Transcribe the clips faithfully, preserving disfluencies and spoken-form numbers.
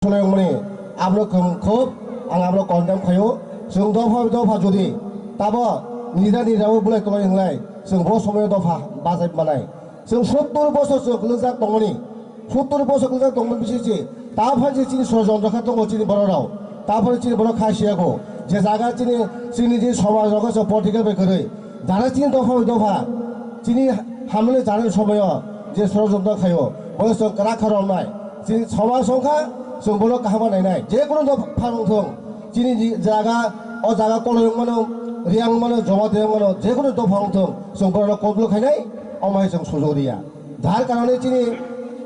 Solayongmani abro khum khub ang abro condemn khayo. Chwng dopha dopha jodi tabo nida nida o bulai tolai hinglai chwng bo somoyo dopha bajai manai. Chwng sottor bosor chwng kwlwngjak tongmani, sottor bosor kwlwngjak tongmani bisi se ta phan se chini sorojontro kha tongo chini borok rok. Ta phan chini borok kha siyago je jaga chini, chini je somaj rok se political bai kwrwi jara chini dopha bai dopha chini hamle jara somoyo je sorojontro khayo bono chwng kwrak kha romnai. Chini somaj wngkha chwng bono kaham nainai. Je kono dopha wngthung, chini ni jaga, o jaga koloi wngmano, riyang wngmano, joma de wngmano, je kono dopha wngthung, chwng bono control khainai, omo hai chwng sujok riya. Jar karone chini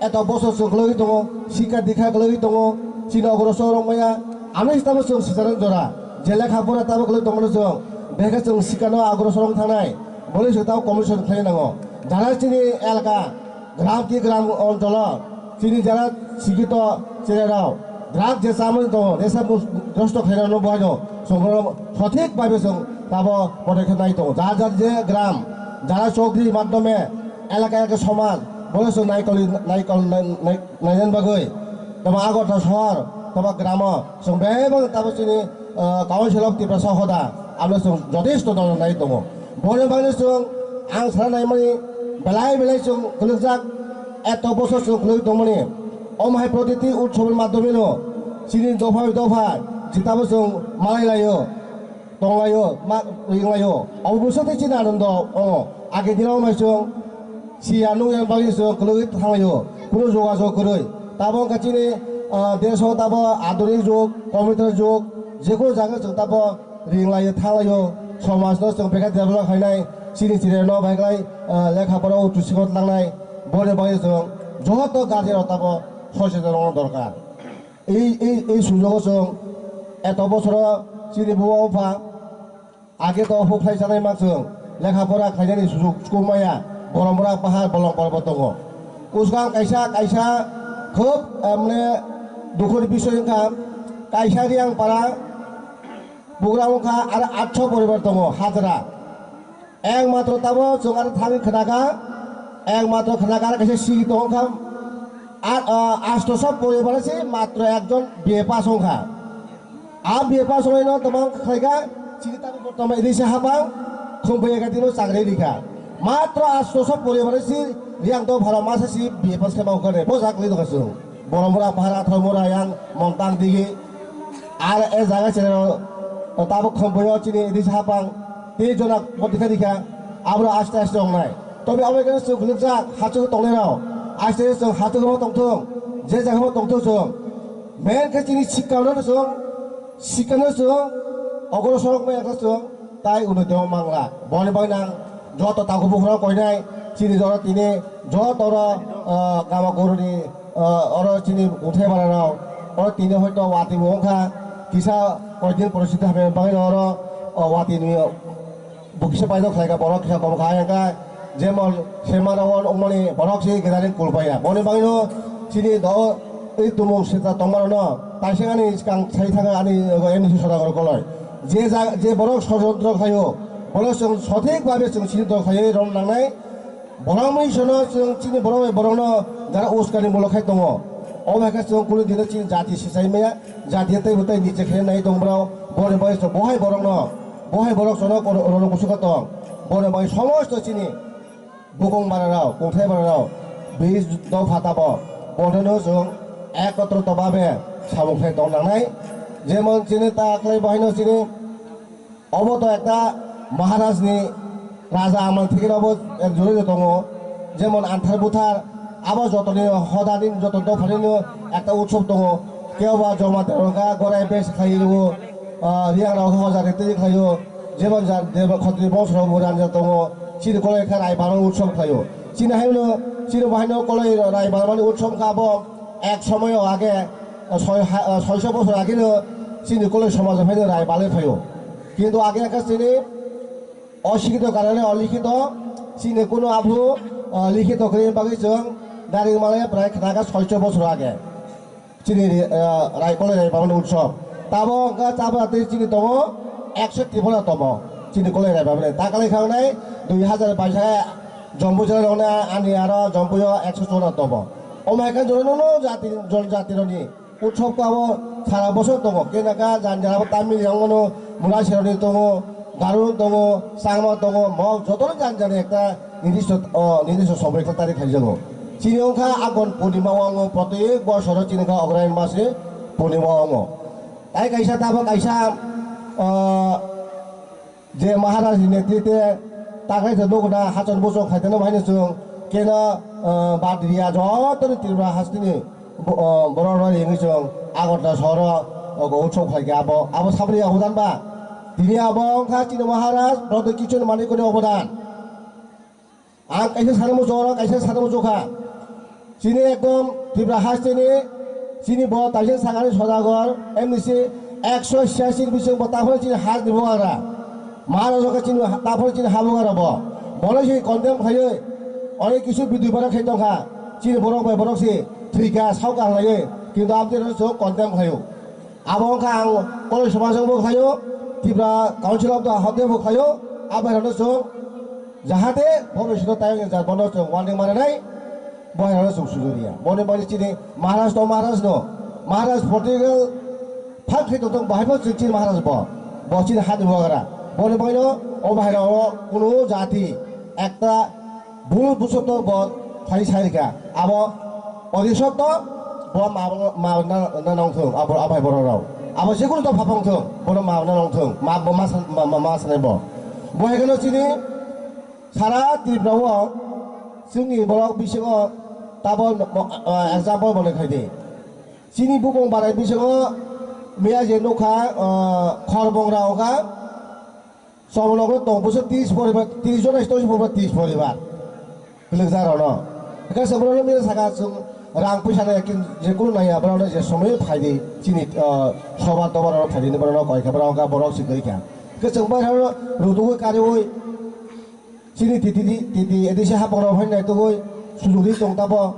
eto bosor chwng kwlwi tongo, sikha dikha kwlwi tongo, chini ogorosor wng maya, ano hisabo chwng sicharan jora, je lekha pora tabo kwlwi tongmano chwng, bekhe chwng sikhano ogorosor wng thangnai, boni se tabo commission khlai nango. Jara chini elaka, gram ki gram oncholo chini jara sikito cherairok drug je chamani tongo, nesa mus-, drosto khairokno bohaino chwng sothik bhabe chwng tabo podokkhep nai tongo. Jar jar je gram jara chokri madhyome elaka elaka somaj bono chwng naikol naikol nai-, nai-, nainani bagwi tamo Agartala sohor tamo gramo chwng bebak tabo chini, ah, Council of Tiprasa hoda amo chwng jothesto dol nai tongo. Boni bagwi chwng ang sana naimani belai belai chwng kwlwkjak, eto bosor chwng kwlwk tongmani. Omo hai protiti utsobni madhyomeno chini dopha bai dopha jitabo chwng malai laio, tong laio, ma-, ring laio. Obo bwswk tei chini anando wngo. Age dino omo hai chwng siya nukya bagwi chwng kwlwgwi thanglaio, kunu jogajog kwrwi. Tabo wngkha chini, ah, deso tabo adhunik jug, computer jug, jekunu jaga chwng tabo ring laio, thang laio, somajno chwng bekha develop khainai, chini chwrairokno bai khlai, ah, lekha pora uchu sikot langnai, boni bagwi chwng joto guardian rok tabo soseton wngna dorkar. Ei, ei, ei sujogo chwng eto bosoro chini buma bupha age to huk khlai chanai ma chwng lekha pora khlainani sujuk chukum maya, Boromura pahar bolong porbo tongo. Kuchukang kaisa, kaisa khub, eh, mane dukhuni bisoi wngkha, kaisa Riyang para, Bugra wngkha aro atso poribar tongo hajra. Ek matro tabo chwng aro thangwi khnakha, ek matro khnakha aro kaisa sigi tongo kha. A, a, atso poribar se matro ekjon B A pass wngkha. A B A pass wngwi no tamo khlaikha, chini tamo bortoma edise hapang, khumbai ekadino chakri rikha. Matro atso poribar se Riyang to bhara masa si B A pass khe ma wngkha ne, bo jakli dongkha chwng. Boromura pahar athomura yang montang digi. Ar e jaga chero tabuk khomboyo chini ris hapang tei jona potikha dikha. Abro aste aste ongnai. Tobe abo khe chwng khulukjak hachuk tongnai rao. Aste aste chwng hachuk bo tongthung. Je jaga bo tongthung chwng. Men khe chini sikka no chwng. Sikka no chwng. Ogoro sorok mai khe chwng. Tai uno deo mangla. Boni bai nang joto taku bukhro koinai. Chini jora tini joto ro, ah, gama guruni Ah, oro chini Kungthai bara rao, oro tini hoito wati bo wngkha, kisa koidin poristiti hamya bagwi oro, oh, wati ni bo kisa paidok khlaika borok kisa kom kha ayangka, jemon sema rao wngmani borok se gidari kulpaya. Boni bagwino chini do, ei tumung sitra tongmarano taiseng ani skang sai thanga ani, oh, M D C sodagar koloi. Je ja-, je borok sojontro khlaio, borok chwng sothik babe chwng sini dok khlaiwi rom nangnai. Borok mui sono chwng chini borok bai borokno jara uskani molo khai tongo. Omo hai khe chwng kunu dino chini jati sichai maya, jati tei bwtai niche khe nai tong borok. Boni bai chwng bohai borokno, bohai borok sono koro-, rono kusuka tong. Boni bai somosto chini bukung bara rao, kungthai bara rao, bini dopha tabo. Bonono chwng ekotro to babe samung khai tong nangnai. Jemon chini ta khlai bohaino chini Obo to ekta Maharaj ni raja amal thikeno obo ek juri tongo, jemon anthar buthar, abo jotoni hodani joto dopharino ekta utsob tongo. Kebo ba joma terongkha, gorai bes khlai rwo, ah, riyang rok hoja rite khlaio, jemon ja-, jemon khotri bongso rok bo ranja tongo, chini kolai kha rai baro utsob khlaio. Chini haino, chini bahaino kolai rai barmani utsob kha abo ek somoyo age, soi ha-, soiso bosor ageno chini kolai somaj haino rai balai phaio. Kintu age khe chini osikito karone olikhito, chini kunu abhu, ah, likhito kwrwi bagwi chwng daring malaya prai khna kha soicho bosor age. Chini, ah, rai kolai rai bangni utsob. Tabo wngkha chabo tei chini tongo ekso tipona tomo. Chini kolai rai bangni. Ta kalai khangnai dui hazar bais ha Jompu jora rokna ani aro Jompuyo ekso chona tomo. Omo hai khe jono no jati, jon jati roni. Utsob ko abo sara bosor tongo, kenaka janjara abo Tamil yang mano, Murasironi tongo, Garo tongo, Changma tongo, Mog jotono janjani ekta nidisto, o, nidisto somoy ekta tarik khaijago. Chini wngkha Agon Purnima o wngo, protek bosoro chini wngkha Agrain mase Purnima o wngo. Tai kaisa tabo kaisa, o, je Maharaj ni netrite taklai se nukna hachon buchon khaitano bahaino chwng keno, o, badriya jotoni Tripura hasteni bo-, o, borok rok ringwi chwng Agartala sohoro, o, utsob khlaikha abo, abo saboni obodan ba. Tini abo wngkha chini Maharaj Pradyut Kishore Manikya ni obodan. Ang kaisa sana muchungo, kaisa sana muchungkha. Chini ekdom Tripura hasteni, chini bo taising sakani Sodagar, M D C ekso chhiyasi ni bising bo taphore chini hasteni bubagra. Maharaj khe chini ha-, taphore chini ha bubagra bo. Bono se condemn khaiwi, onek kisu bidui bono khai tongkha. Chini borok bai borok se thwikha, saokha hlaiwi. Kintu amtwi rok chwng condemn khlaio. Abo wngkha ang Koloi Somajrokbo khlaio, Tripura Council of the Hapde bo khlaio, abairokno chwng jahate bobiswto tayang wngjak bono chwng warning mananai, bohairokno chwng sujuriya. Boni bagwi chini Maharaj to Maharaj no, Maharaj political phang khe tongthok, bahai bo chwng chini Maharaj bo, bo chini hani bubagra. Boni bagwino o bahairok kunu jati ekta Bul busoto bo phai sai rikha. Abo odisotto bo ma, ma na, na nongthung, abo abai borok rok. Abo jekunu to phapang thung, bono ma na nongthung, ma bo ma san, ma, ma, ma sanai bo. Bo hai kheno chini sara Tripura o chini borok bisingo tabo mo, ah, example bo le khaidi. Chini bukung barai bisingo miya je nukha, ah, khorbong rok kha. Chomolok no tong bwswk tris poribar, tris jona se tongsi poribar, tris poribar. Kwlwkjak rok no. Hwnkhe chwng borok no mile saka chwng rang puisa nai kin je kunu naiya borok no je somoi phai di chini, ah, soba toba rok phai di borok no koi kha borok wngkha borok se kwrwi kha. Hwnkhe chwng bai rok no rutugwi kariwi chini titi titi edisi hapang rok phai naitugwi sujugwi tong tabo.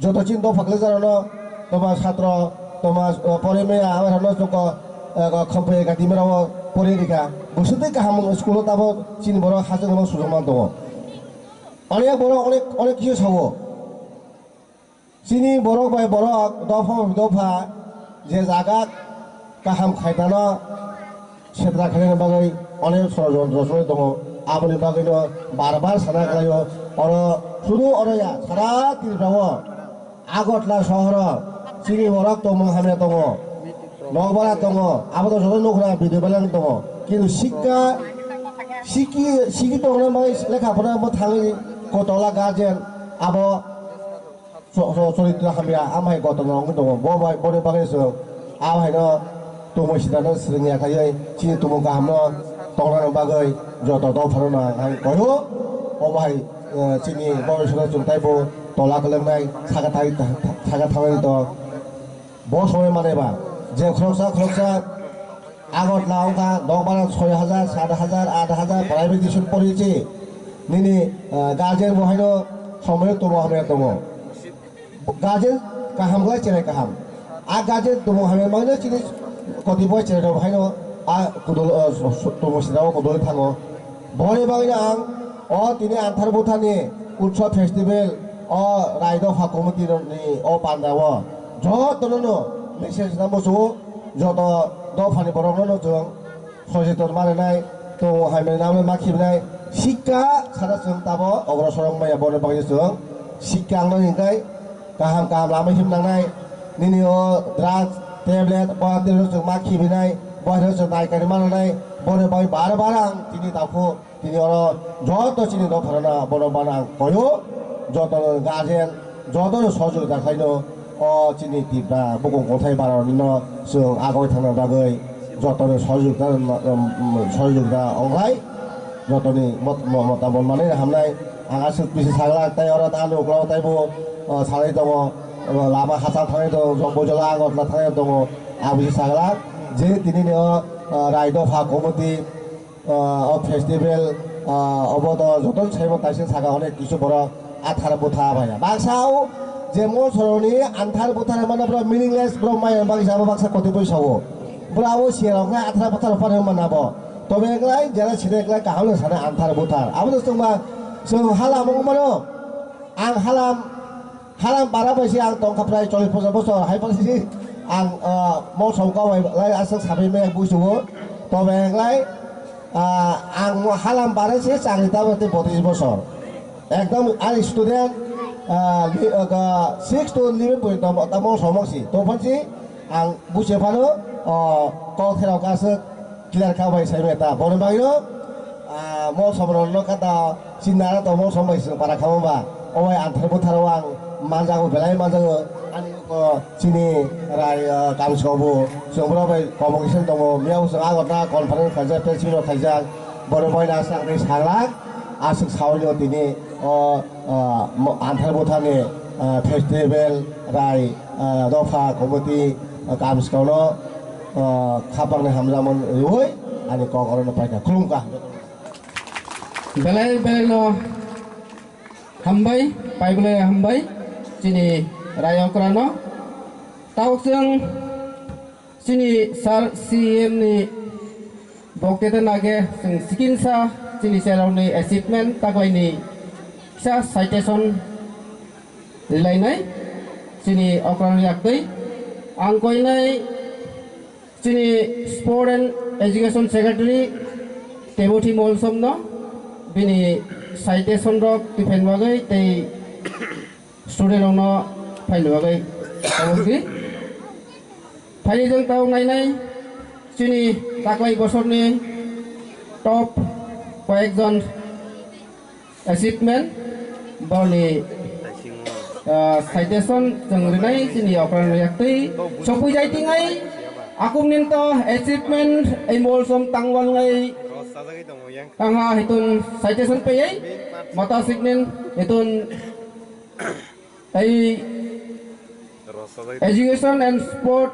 Joto chini dopha kwlaijakrokno, toma satro, toma, uh, pore maya, abairokno chwngkho, uh, khampai gadimrao pore rikha. Bwswk tei kaham school-o tabuk chini borok hachwk rwma sujukma tongo. Onek borok onek, onek kisu sao. Chini borok bai borok, dopha bai dopha, je jaga kaham khaitano, Setra khaina bagwi onek sorojontro choli tongo. Aboni bagwino bar bar sana khlaio. Oro sudu oro ya, sara Tripura o, Agartala sohoro chini borok tongmung hamya tongo, nokbara tongo, abo to joto nukhna video balang tongo. Kintu sikka, siki, siki tongna bai lekha pora bo thangwi kotola guardian abo so-, so-, soritro hamya, amhai kotor wngwi tongo. Bo bai, boni bagwi chwng amhaino tumung sinano swrwngya khaiwi chini tumung kahamno tongnani bagwi joto dophano ang koio. Obo hai, eh, chini bobiswto chwng taibo tola kwlwngnai, saka thai-, saka thangnani to. Bo somoi manwi ba je khoroksa khoroksa Agartala wngkha nokbar soi hajar, sat hajar, at hajar private tuition porichi nini, ah, guardian bo haino somoi tongo hamya tongo. Guardian kaham khlai chenai kaham. A guardian tongo hamya mangno chini kotipoi chenai rok haino a kudul, ah, so-, so-, tongo sirao kudul thango. Boni bagwino ang o tini Anthar Buthani Utsav Festival o Rai Dopha Committee ni o pandao jotono no message na muchungo, joto dophani borokno no chwng socheton ma rwnai, tongo hai mwnwi nangmani ma khibinai, sikka sana chwng tabo ogrosor wng maya, boni bagwi chwng sikka wngmani hwnkhe kaham kaham lama him nangnai, nini o drugs, tablet, bo tei chwng ma khibinai, bo hai chwng nai kari ma nangnai, boni bagwi bar bar ang tini takhuk. Tini oro joto chini dopharano bono bana ang koyo, joto guardian, joto no sojogita khlaino o chini Tripura bukung kothai barani no chwng agoi thangna bagwi joto no sojogita, um, sojogita onglai, joto ni mot-, mo-, mota bon manwi hamnai. Ang aswk bisi sagla tai oro ta ano uklau taibo, uh, salai tongo, uh, lama hachal thangwi tongo, jong bojolo Agartala thangwi tongo, ang bisi sagla je tini ni o, uh, Rai Dopha Committee, ah, o festival, ah, obo to joto saimon taising saka onek kisu borok athar butha baya. Baksa o je mosoroni anthar butha mano bro meaningless bro maya bagi jabo baksa kotipoi sao. Bro abo siyarok na athar butha rok pano mano bo. Tobe eklai jera sire eklai kaham no sana anthar butha. Abo to chwngma chwng halam wng mano. Ang halam Halam para bai se ang tongkha prai chollish ponchash bosor, hai pore se ang, ah, mol som kau bai lai aswk sabai maya buisugo. Tobe ang lai, ah, ang halam para se chakri ta bai tei botris bosor. Ekdom ani student, ah, li-, ah, six to eleven porjonto ta mol som si. Tongphan se ang buise phano, oh, kok therok aswk clear kha bai sai maya ta. Bono bagwi no, ah, mol som rok no kata sinna to mol som bai se para kha ba. O bai anthar buthar o ang manjago, belai manjago. Ani uko chini rai, ah, kamsongo bo chwng borok bai convocation tongo. Miyao chwng agotna conference khaijak, press meet rok khaijak. Borok bai na chwng tei salak aswk saui o tini o, ah, mo-, anthar butharni, ah, festival rai, ah, dopha committee, ah, kamsongo, ah, khapangni hamjakmani rwi ani kok orono paikha. Khulumkha. Belai belai no hambai, pai belai hambai, chini rai okra no. Tabuk chwng chini sir C M ni boktete nage chwng sikinsa chini cherokni achievement taklaini kisa citation rilainai chini okra no yaktwi. Ang koinai chini Sport and Education Secretary Timothy Molsom no bini citation rok tiphaini bagwi tei student rok no phaini bagwi tabuk di. Phaini jwng tabuk nainai chini taklai bosorni top koyekjon achievement, boni, ah, citation chwng rinai chini okra no yaktwi sopui jai tingai akum ninto achievement ei Molsom tangwal ngai tangha hitun citation payai mata siknin hitun ei Education and Sport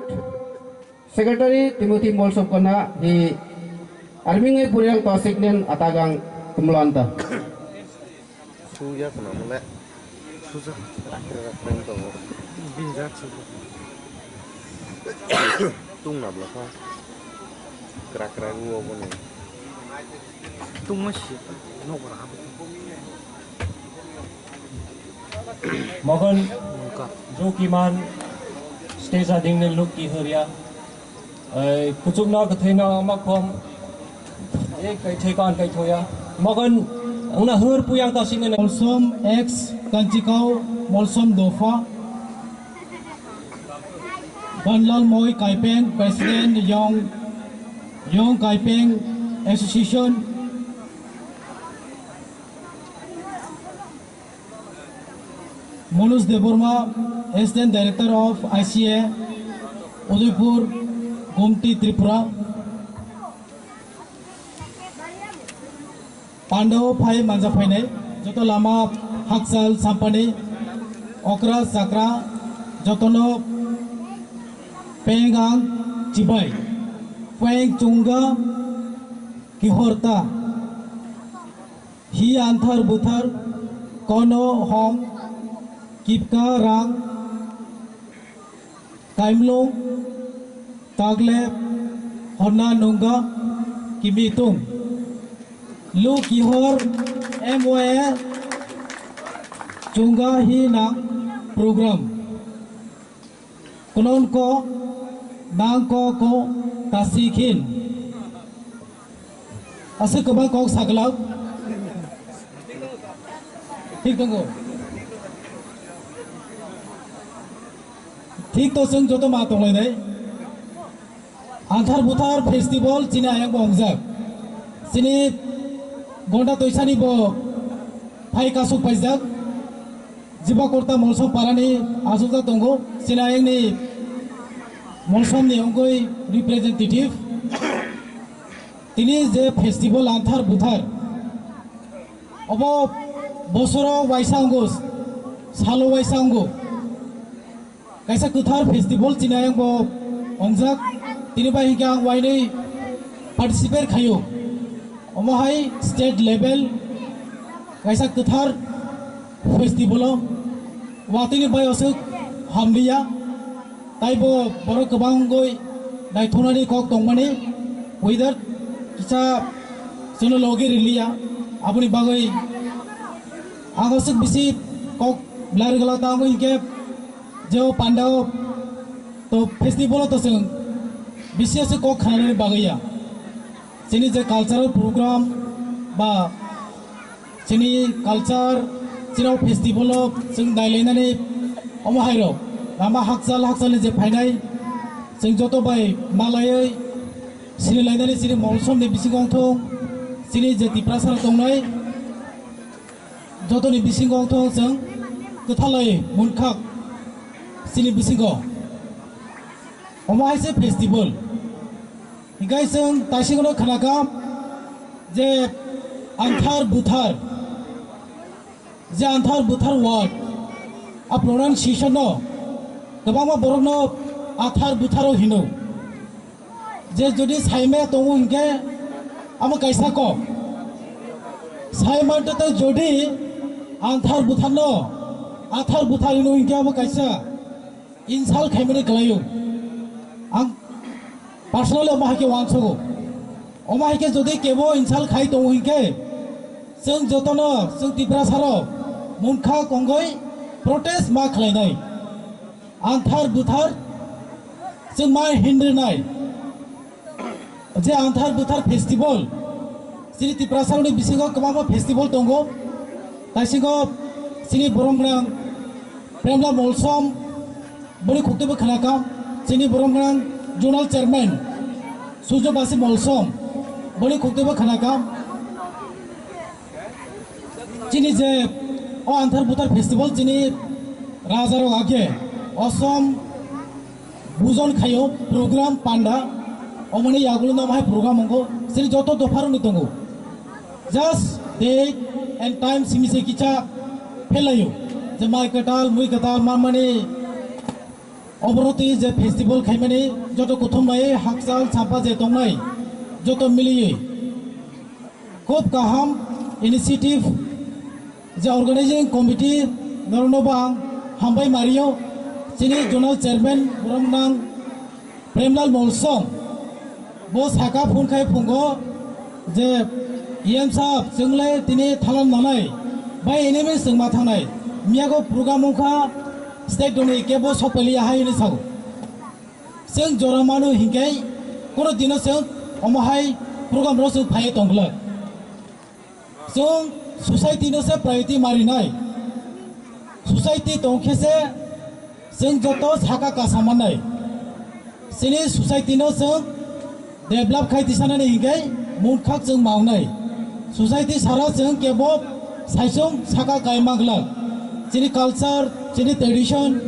Secretary Timothy Molsom kona hi arming ai puriang to siknen atagang kumlanta. Suya kuna mole suja rakre rakre tongo. Binjak suja. Tung na bla kha. Krak krak u obo ni. Tungma si nokbar habu. Mogon Jokiman stage ading ni look ki hurya. Ai, kuchuk na kathai na makom. Ek kai thai kan kai thoya. Mogon ang na hur puyang ta sini na. Molsom ex Kanchikau Molsom Dofa. Banlal Moi Kaipeng, President Young, Young Kaipeng Association. Manoj Debbarma, Assistant Director of I C A, Udaipur, Gomti, Tripura. Pandao phai manja phainai, joto lama hakchal sampani, okra chakra, jotono peng ang chibai, peng chunga kihorta. Hi anthar buthar kono hom kipka rang kaimlung tagle honna nungga kimitung. Lu kihor M O A chunga hi nang program. Kunon ko nang ko ko kasi khin. Aswk kwbang kok saglak. Thik tongo. Thik to chwng joto ma tonglainai. Anthar Buthar Festival chini ayang bo wngjak. Chini Gonda Toisani bo phai kasuk paijak. Jiba Kurta Molsom Parani asukjak tongo. Chini ayangni Molsomni wngwi representative. Tini je festival Anthar Buthar, obo bosoro waisa wngo, salo waisa wngo. Kaisa kwthar festival chini ayang bo wngjak, tini bai hinkhe ang wainwi participate khaio. Omo hai state level kaisa kwthar festival o watwini bai aswk hamliya, taibo borok kwbangwi naithoknani kok tongmani, weather kisa chwngno logi riliya, aboni bagwi ang aswk bisi kok Blar gala tango hinkhe je o pandao to festival o to chwng bisi ase kok khanani bagwi ya. Chini je cultural program ba chini culture, chini o festival o chwng nailainani omo hairok lama hakchal hakchalni je phainai chwng joto bai malaiwi sinilainani chini molsomni bisingo wngthung chini je Tiprasa rok tongnai. Jotoni bisingo wngthung chwng kwthalai munkha chini bisingo. Omo hai se festival. Hinkhe chwng taisingono khnakha je anthar buthar, je anthar buthar word, a pronunciation no kwbangma borokno athar butharo hino. Je jodi saimaya tongo hinkhe amo kaisa kok. Saimante tei jodi anthar butharno athar buthar hino hinkhe amo kaisa insult khaimani kwlaio. Ang personally omo hai khe uansugo. Omo hai khe jodi kebo insult khai tongo hinkhe chwng jotono chwng Tiprasa rok munkha kongoi protest ma khlainai. Anthar buthar chwng ma hindrwnai. Je anthar buthar festival, chini Tiprasarokni bisingo kwbangma festival tongo. Taisingo chini borom gwnang Premla Molsom, boni khuktuibo khnakam, chini borom gwnang zonal chairman Sujo Basi Molsom, boni khuktuibo khnakam. Chini je o anthar buthar festival chini rajarok age osom bujon khaio program panda omoni yagulo no hai program ongo chini joto dopharokni tongo. Just date and time simi se kicha phelaio je mai kwtal mui kwtal manmani oboroti je festival khaimani joto kuthum bai hakchal chapa je tongnai joto miliye Khub kaham initiative je organizing committee norokno bo ang hambai mario. Chini zonal chairman borom nang Premlal Molsom bo saka phone khai phungo je E M sahab chwngle tini thalam nanai bai enemy chwngma thangnai miyago program wngkha state doni kebo sokpaliya hai hwnwi sao. Chwng jora mano hinkhe kono dino chwng omo hai program rok chwng phaiwi tongkhlak. Chwng society no se priority marinai. Society tongkhe se chwng joto saka kasa mannai. Chini society no chwng develop khai tisanani hinkhe mungkhak chwng maungnai. Society sara chwng kebo saichung saka kaima glak. Chini culture, chini tradition,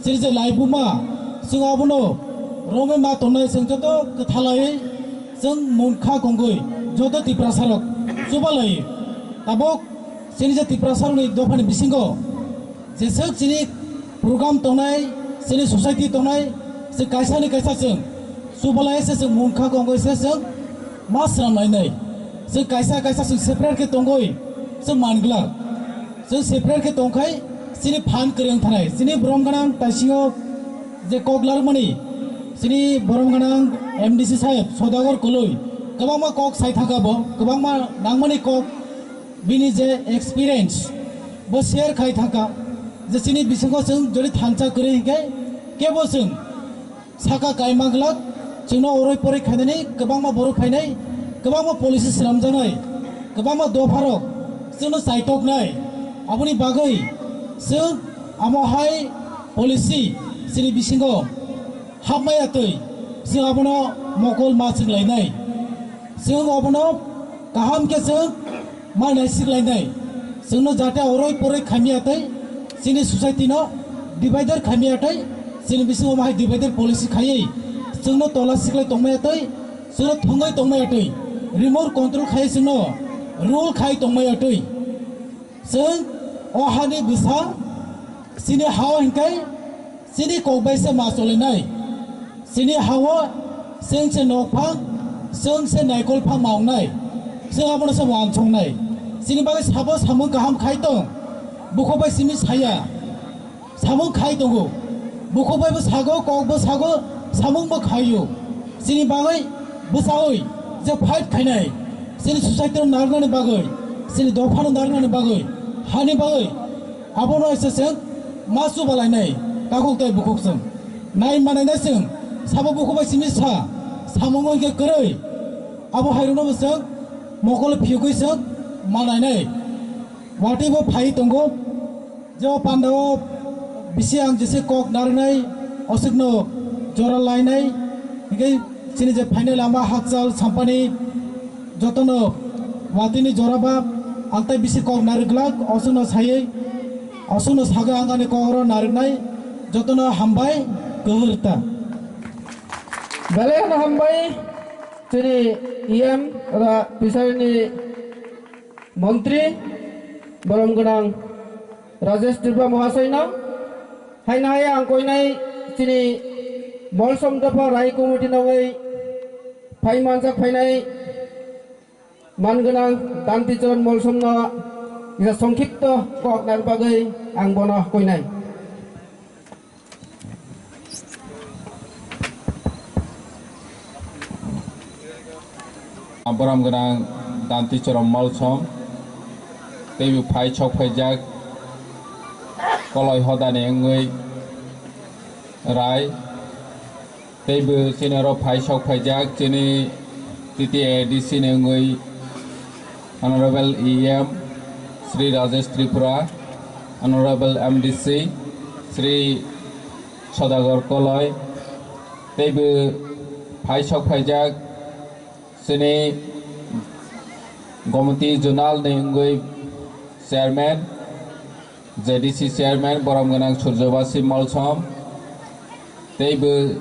chini je laibuma, chwng abono romwi ma tongnai chwng joto kwthalai chwng mungkha kongwi joto Tiprasa rok chubalai. Tabok chini je Tiprasa rokni dophani bisingo jeswk chini program tongnai, chini society tongnai, se kaisa ni kaisa chwng chubalai se chwng mungkha kongwi se chwng ma swnam lainai. Chwng kaisa kaisa chwng separate khe tongwi chwng manglak. Chwng separate khe tongkhai chini phan kwrwng thanai. Chini borom gwnang taisingo je kok larwkmani chini borom gwnang M D C saheb Sodagar Koloi kwbangma kok sai thangkha bo, kwbangma nangmani kok bini je experience bo share khai thangkha je chini bisingo chwng jodi thansa kwrwi hinkhe kebo chwng saka kaima glak, chwngno oroi poroi khainani kwbangma borok phainai, kwbangma policy swnamjaknai, kwbangma dopharok chwngno chaitoknai. Aboni bagwi chwng amo hai policy chini bisingo hapmaya twi chwng abono mokol ma chwnglainai. Chwng abono kaham khe chwng ma naisiklainai. Chwngno jate oroi poroi khaimya tei chini society no divider khaimya tei chini bisingo omo hai divider policy khaiwi chwngno tola siklai tongmaya tei chwngno thwngwi tongmaya tei remote control khai chwngno rule khai tongmaya tei chwng o hani bwsa chini hao hinkai chini kok bai se ma cholinai. Chini hao chwng se nok phang, chwng se naikol phang ma wngnai. Chwng abono se uansuknai. Chini bagwi sabo samung kaham khai tong. Bukhuk bai simi saya. Samung khai tongo. Bukhuk bai bo sago, kok bo sago, samung bo khaio. Chini bagwi bwchaui je fight khainai. Chini society no narwknani bagwi, chini dopha no narwknani bagwi, hani bagwi. Abono se chwng Ma chubalainai, takhuk tei bukhuk chwng. Nai manainai chwng, sabo bukhuk bai simi sa, samung wngkhe kwrwi. Abo hairokno bo chwng, mokol phiyogwi chwng, manainai. Watwi bo phai tongo, je o pandao bisi ang jese kok narwknai, oswkno jora lainai, hingke chini je phainai lama hakchal sampani jotono watwini jora ba ang tai bisi kok narwk glak, oswkno saywi, oswkno sagwi ang ani kokro narwknai, jotono hambai kwhwrta. Belai kheno hambai chini E M ra Pisarni Montri, borom gwnang Rajesh Tripura Mohasai no, haino hai ang koinai chini Molsom Dopha Rai Committee no wngwi phai manjak phainai man gwnang Danti Charan Molsom no kisa songkhipto kok nang bagwi ang bono koinai. Borom gwnang Danti Chorom Molsom, teibo phai sok phaijak Koloi hodani wngwi Rai, teibo chini oro phai sok phaijak chini T T A D C ni wngwi Honorable E M Shri Rajesh Tripura, Honorable M D C Shri Sodagar Koloi, teibo phai sok phaijak chini Gomoti Zonal ni wngwi Chairman, J D C Chairman borom gwnang Surjobasi Molsom, teibo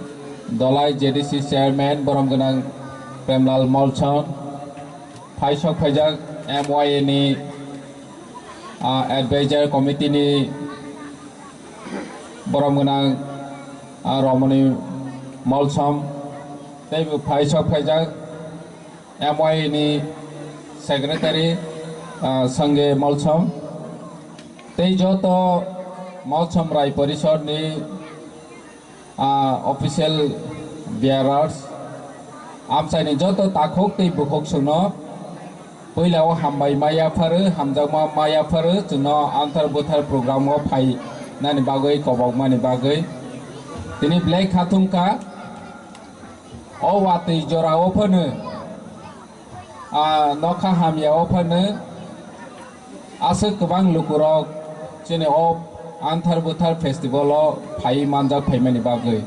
Dolai J D C Chairman borom gwnang Premlal Molsom, phai sok phaijak M Y A ni, ah, Advisor Committee ni borom gwnang, ah, Romoni Molsom, teibo phai sok phaijak M Y A ni Secretary, ah, Sange Molsom, tei joto Molsom Rai Porishod ni, ah, official bearers, amchaini joto takhuk tei bukhuk chwngno puila o hambai ma yapharo, hamjakma ma yapharo, chwngno anthar buthar program o phai nani bagwi, kobokmani bagwi. Tini belai khathung kha, o watwi jora o phano, ah, nokha hamya o phano, aswk kwbang lukurok chini o anthar buthar festival o phai manjak phaimani bagwi.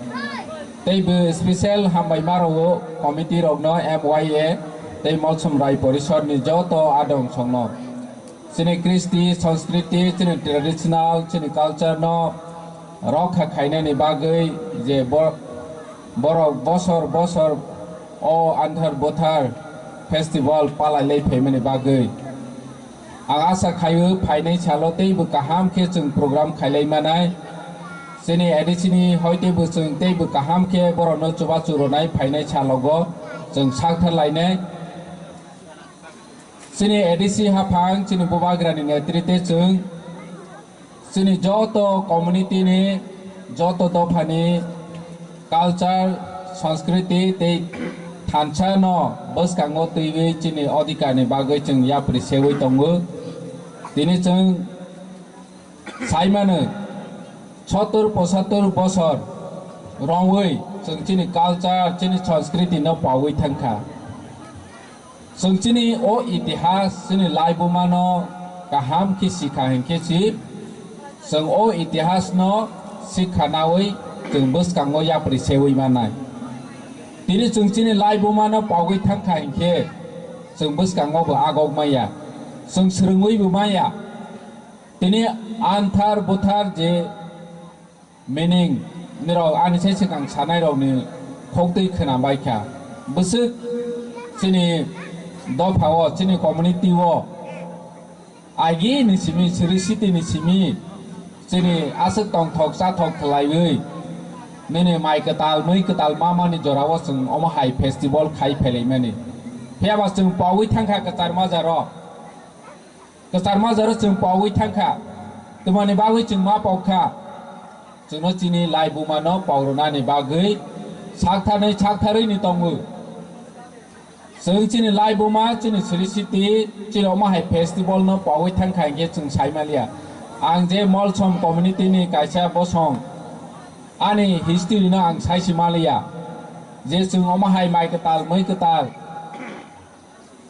Teibo special hambai ma rwo committee rokno, M Y A tei Molsom Rai Porishod ni joto adong songno. Chini kristi, sanskriti, chini traditional, chini culture no rokha khainani bagwi je bo-, borok bosor bosor o anthar buthar festival palai lai phaimani bagwi. Ang asa khaio phainai salo teibo kaham khe chwng program khailai manai. Chini A D C ni hoi teibo chwng teibo kaham khe borokno chubachu rwnai phainai salogo chwng saktharlainai. Chini A D C haphang, chini bubagrani netrite chwng, chini joto community ni, joto dophani culture, sanskriti tei thansa no bwskango twiwi chini odhikar ni bagwi chwng yapri sewi tongo. Tini chwng saimano, sottur pochattur bosor rongwi chwng chini culture, chini sanskriti no pawi thangkha. Chwng chini o itihas, chini laibuma no kaham khe sikha hinkhe si, chwng o itihas no sikha nawi chwng bwskango yapri sewi manai. Tini chwng chini laibuma no pogwi thangkha hinkhe chwng bwskango bo agok maya, chwng swrwngwi bo maya. Tini anthar buthar je meaning nirok ani sai swkang sanai rokni khoktwi khwna bai kha. Bwswk chini dopha o, chini community o, agi ni simi, siri siti ni simi, chini aswk tongthok chathok khlaiwi, nini mai kwtal, mui kwtal ma mani jora o chwng omo hai festival khai phailaimani. Phiya ba chwng pogwi thangkha kwchar majaro. Kwchar majaro chwng pogwi thangkha, twmani bagwi chwng ma pogkha? Chwngno chini laibuma no pogrwnani bagwi saktharnwi saktharwi ni tongo. Chwng chini laibuma, chini siri siti, chini omo hai festival no pogwi thangkha hinkhe chwng sai manliya. Ang je Molsom community ni kaisa bosong, ani history no ang saisi maliya, je chwng omo hai mai kwtal, mui kwtal,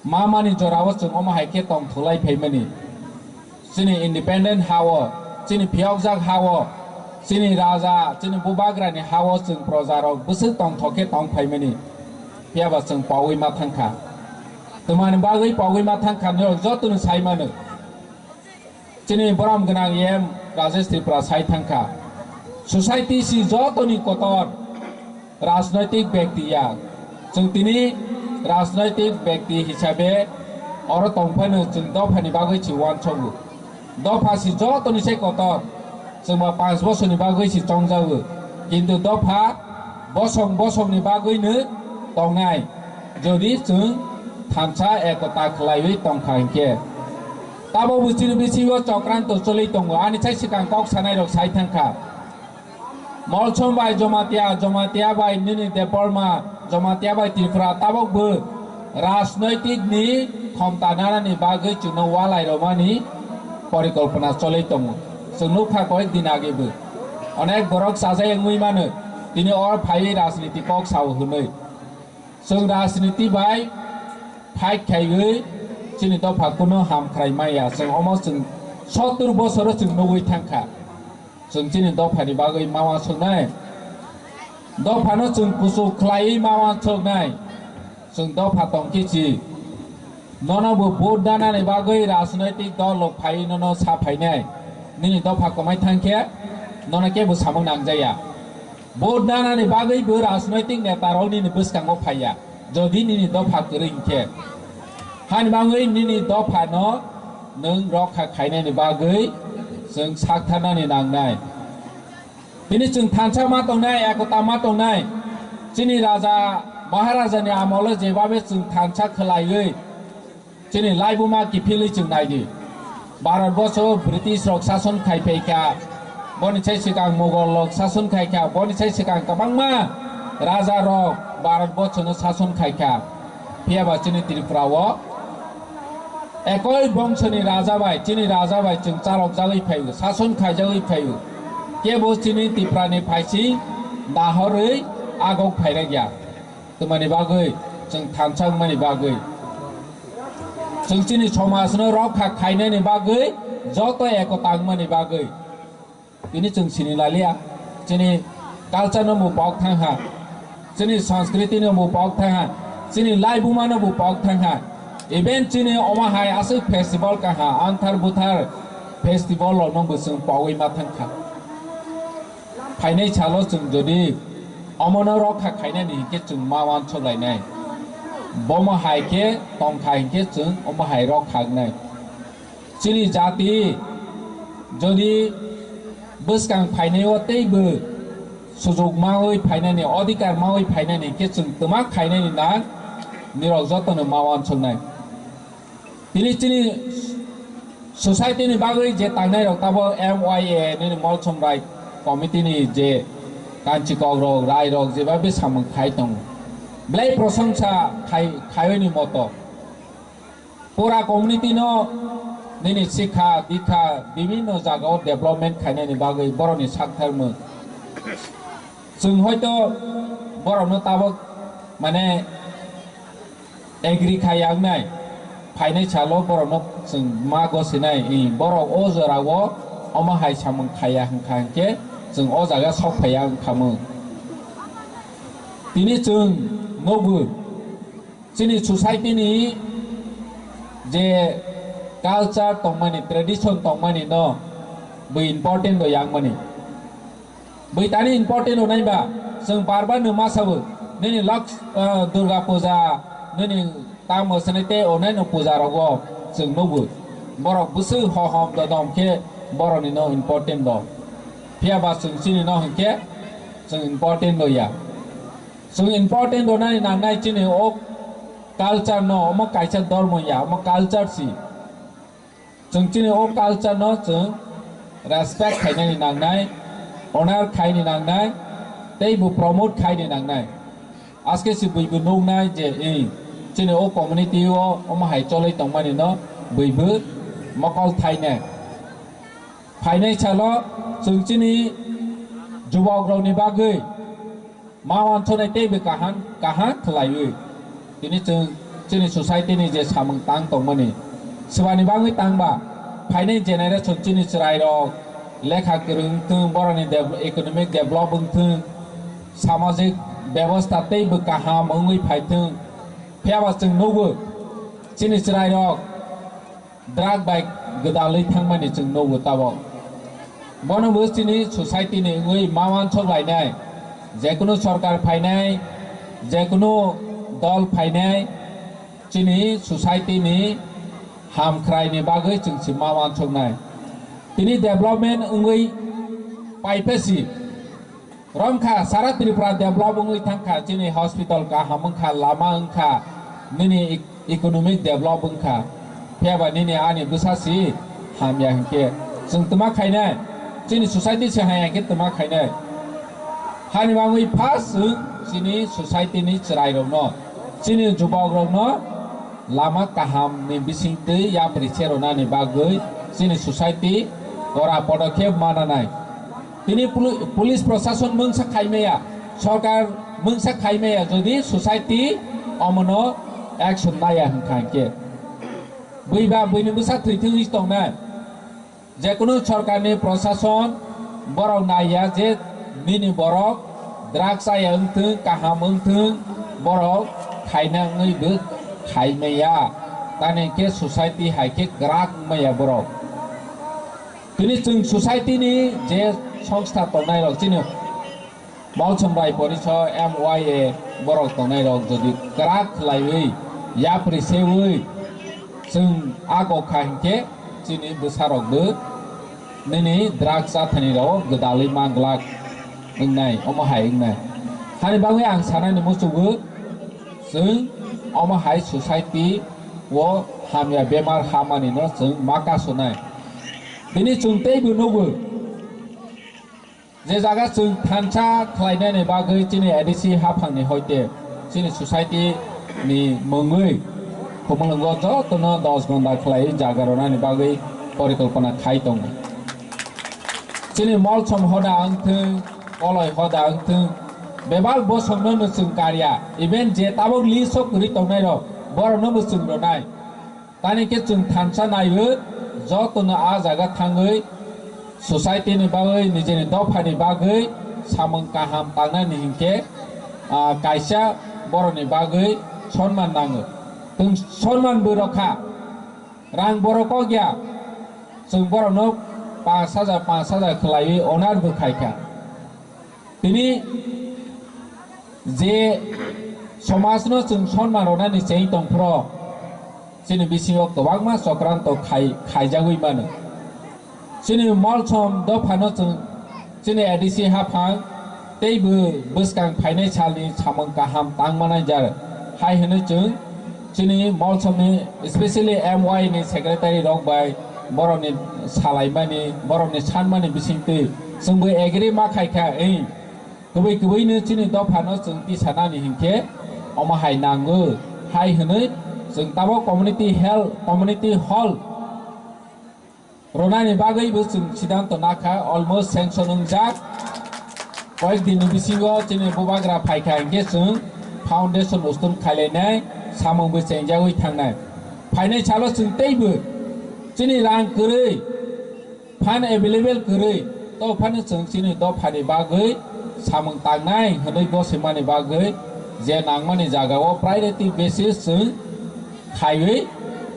mamani jorao chwng omo hai khe tong thulai phaimani. Chini independent hao, chini phiyokjak hao, chini raja, chini bubagrani hao chwng projarok bwswk tongthok khe tong phaimani. Phiyaba chwng pogwi ma thangkha. Twmani bagwi pogwi ma thangkha, norok jotono sai mano. Chini borom gwnang E M Rajesh Tripura sai thangkha. Society si jotoni kotor rajnoitik bekti ya. Chwng tini rajnoitik bekti hisabe oro tongphano chwng dophani bagwi si uansogo. Dopha si jotoni se kotor. Chwngba panch bosorni bagwi si chongjago. Kintu dopha bosong bosongni bagwino tongnai. Jodi chwng thansa ekota khwlaiwi tongkha hinkhe. Tabok bo chini bisingo chokranto choli tongo. Ani sai swkang kok sanairok sai thangkha. Molsom bai Jomatia, Jomatia bai nini Debbarma, Jomatia bai Tripura tabok bo rajnoitik ni khomta nanani bagwi chwngno walai romani porikolpona choli tongo. Chwng nukha koyek din age bo. Onek borok sajai wngwi mano. Tini or phaiwi rajniti kok sao hwnwi. Chwng rajniti bai fight khaiwi chini dopha kuno ham khwlai maya. Chwng omo chwng sottur bosoro chwng nugwi thangkha. Chwng chini dophani bagwi ma uansuknai. Dophano chwng kuchuk khwlaiwi ma uansuknai. Chwng dopha tongkhe chi. Nono bo vote danani bagwi rajnoitik dol rok phaiwi nono sa phainai. Nini dopha kwmai thangkhe nono kebo samung nangjaya. Vote danani bagwi bo rajnoitik neta rok nini bwskango phaiya. Jodi nini dopha kwrwi hinkhe. Hani bagwi nini dophano nwng rokha khainani bagwi chwng saktharnani nangnai. Tini chwng thansa ma tongnai, ekota ma tongnai. Chini raja, maharajani amolo jebabe chwng thansa khwlaiwi chini laibuma kiphilwi chwng naidi. Bharat boso British rok sason khai phaikha, boni sai swkang Mughal rok sason khaikha, boni sai swkang kwbangma raja rok Bharat bosono sason khaikha. Phiyaba chini Tripura o ekoi bongsoni raja bai, chini raja bai chwng chalokjagwi phaio, sason khaijagwi phaio. Kebo chini Tripura ni phaising dahorwi agok phairakya. Twmani bagwi, chwng thansa wngmani bagwi, chwng chini somajno rokha khainani bagwi, joto ekota wngmani bagwi. Tini chwng sini lalia, chini culture no bo pok thangha, chini sanskriti no bo pok thangha, chini laibuma no bo pok thangha. Even chini omo hai aswk festival kaha, anthar buthar festival rok no bo chwng pogwi ma thangkha. Phainai salo chwng jodi omono rokha khainani hinkhe chwng ma uansuk lainai. Bomo hai khe tongkha hinkhe chwng omo hai rokha wngnai. Chini jati jodi bwskang phainai o teibo sujuk mawi phainani, odhikar mawi phainani hinkhe chwng twma khainani nang nirok jotono ma uansuknai. Tini chini society ni bagwi je tangnai rok tabok M Y A nini Molsom Rai committee ni je kanchi kok rok, rai rok jeba be samung khai tongo. Belai prosongsa khai, khaiwi ni moto. Pura community no nini sikha, dikha, bibhinno jaga o development khainani bagwi borokni saktharmung. Chwng hoito borokno tabok mane agree khai ya wngnai, phainai salo borokno chwng ma gosinai, i borok o jorao omo hai samung khaiya hwnkha hinkhe chwng o jaga sok phaiya wngkhamung. Tini chwng nogo chini society ni je culture tongmani, tradition tongmani no bwi important o yangmani. Bwitani important rwnai ba, chwng bar bar no ma sabo, nini Lok, ah, Durga puja, nini tamo sene tei onai no puja rogo chwng nugo. Borok bwswk hohom dodom khe borokni no important do. Phiya ba chwng chini no hinkhe chwng important do ya. Chwng important rwnani nangnai chini o culture no, omo kaisa dormo ya, omo culture si. Chwng chini o culture no chwng respect khainani nangnai, honor khaini nangnai, tei bo promote khaini nangnai. Aske si bui bo nuknai je, eh, chini o community o omo hai cholwi tongmani no bui bo mokol thainai. Phainai salo chwng chini jubokrokni bagwi ma wansuknai teibo kaham, kaham khlaiwi tini chwng chini society ni je samung tang tongmani, swbani bagwi tangba phainai generation chini chwrairok lekha kwrwng wngthwng, borokni dev-, economic develop wngthwng, samajik bebosta teibo kaham wngwi phaithwng. Phiyaba chwng nugo chini chwrairok drug bai gwdalwi thangmani chwng nugo tabok. Bono bo chini society ni wngwi ma wansuk lainai, jekunu sorkar phainai, jekunu dol phainai, chini society ni hamkhrai ni bagwi chwng si ma wansuknai. Tini development wngwi paiphesi romkha, sara Tripura develop wngwi thangkha, chini hospital kaham wngkha, lama wngkha, nini e-, economic develop wngkha. Phiyaba nini ani bwsa si hamya hinkhe chwng twma khainai, chini society se hamya hinkhe twma khainai. Hani bagwi first chwng chini society ni chwrairokno, chini jubokrokno lama kaham ni bisingtwi yapri se rwnani bagwi chini society kora podokhep mananai. Tini poli-, police prosason mungsa khaimaya, sorkar mungsa khaimaya, jodi society omono action naya hwnkha hinkhe, buiba buini bwsa thwithwngwi tongnai. Jekunu sorkarni prosason borok naiya je nini borok drugs chaya wngthwng, kaham wngthwng, borok khaina wngwi bo khaimaya. Tani khe society hai khe kwrak wngmaya borok. Tini chwng society ni je songstha tongnai rok chini Molsom Rai Poriso M Y A borok tongnai rok jodi kwrak khlaiwi yapri sewi chwng a kok kha hinkhe chini bwsarokbo nini drugs chathani rok gwdalwi manglak wngnai, omo hai wngnai. Hani bagwi ang sanani muchungo chwng omo hai society o hamya bemar hamani no chwng ma kasonai. Bini chwng teibo nugo. Je jaga chwng thansa khlainani bagwi chini A D C haphangni hoite chini society ni mungwi Khumulwngo jotono dos gonda khlaiwi jaga rwnani bagwi porikolpona khai tongo. Chini Molsom hoda wngthwng, Koloi hoda wngthwng, bebak bosongno no chwng karya, even je tabok list o kwrwi tongnairok borokno bo chwng rwnai. Tani khe chwng thansa naiwi jotono a jaga thangwi society ni bagwi, nijini dophani bagwi samung kaham tangnani hinkhe, ah, kaisa borokni bagwi sonman nango. Chwng sonman bo rwkha, rang borok kok ya, chwng borokno panch hajar, panch hajar khlaiwi honor bo khaikha. Tini je somajno chwng sonman rwnani cheng tongphro, chini bisingo kwbangma chokranto khai-, khaijagwi mano. Chini Molsom dophano chwng chini A D C haphang teibo bwskang phainai salni samung kaham tangmanai jar hai hwnwi chwng chini Molsomni, especially M Y ni secretary rok bai borokni salaimani, borokni sanmani bisingtwi chwngbo agree ma khaikha, ei, kwbwi kwbwino chini dophano chwng tisanani hinkhe omo hai nango hai hwnwi chwng tabok community hall, community hall rwnani bagwibo chwng siddhanto nakha, almost sanction wngjak. Koyek dinni bisingo chini bubagra phaikha hinkhe chwng foundation ustum khailainai, samungbo chengjagwi thangnai. Phainai salo chwng teibo chini rang kwrwi, fund available kwrwi, to phano chwng chini dophani bagwi samung tangnai hwnwi gosimani bagwi je nangmani jagao priority basis chwng khaiwi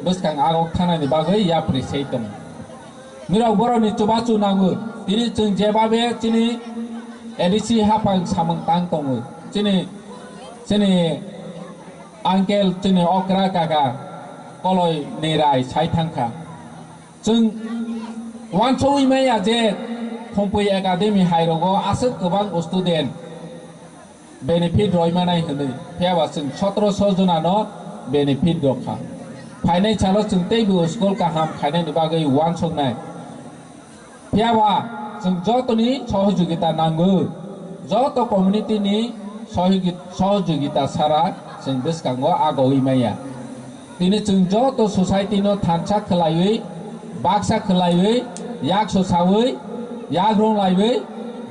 bwskang agok thanani bagwi yapri sei tongo. Nirok borokni chubachu nango. Tini chwng jebabe chini A D C haphang samung tang tongo. Chini, chini uncle, chini okra kaka Koloi ni Rai sai thangkha. Chwng wansugwi maya je Khumpui Academy hairogo aswk kwbang student benefit roi manai hwnwi, phiyaba chwng sotoroso jonano benefit rwkha. Phainai salo chwng teibo school kaham khainani bagwi wansuknai. Phiyaba chwng jotoni sohojogita nango, joto community ni sohogi-, sohojogita sara chwng bwskango agowi maya. Tini chwng joto society no thansa khwlaiwi, baksa khwlaiwi, Yak so sawi, yak rong laiwi,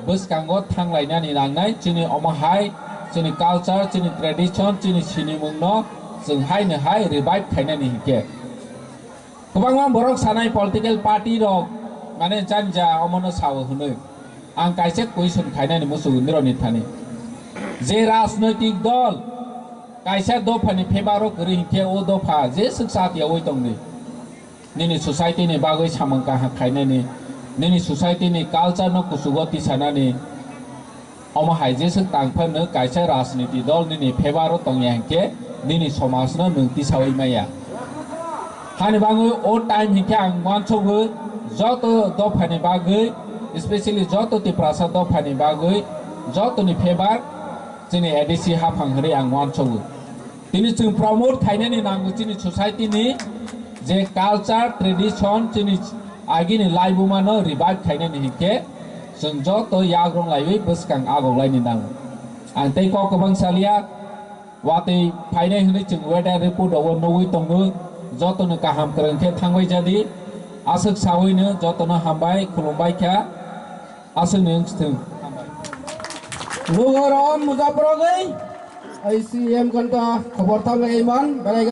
bwskango thang lainani nangnai, chini omo hai, chini culture, chini tradition, chini sinimungno chwng haino hai revive khainani hinkhe. Kwbangma borok sanai political party rok, mane, janja omono sao hwnwi. Ang kaisa question khainani muchungo nirokni thani. Je rajnoitik dol kaisa dophani favour o kwrwi hinkhe o dopha je swk chatiyawi tongdi. Nini society ni bagwi samung kaham khainani, nini society ni culture no kuchugo tisanani, omo hai jeswk tang phano kaisa rajniti dol nini favour o tongya hinkhe nini somaj no nwng tisawi maya. Hani bagwi o time hinkhe ang uansukgo joto dophani bagwi, especially joto Tiprasa dophani bagwi jotoni favour chini A D C haphang hwnwi ang uansukgo. Tini chwng promote khainani nango chini society ni je culture, tradition, chini agini laibuma no revive khainani hinkhe chwng joto yagrong laiwi bwskang agoklaini nango. Ang tei kok kwbang salia, watwi phainai hwnwi chwng weather report o nugwi tongo, jotono kaham kwrwng khe thangbai jadi, aswk sawino jotono hambai khulumbai kha, aswkni wngthwng. Lugo rom mujaprogwi, I C M kanta khobor thangwi iman, belai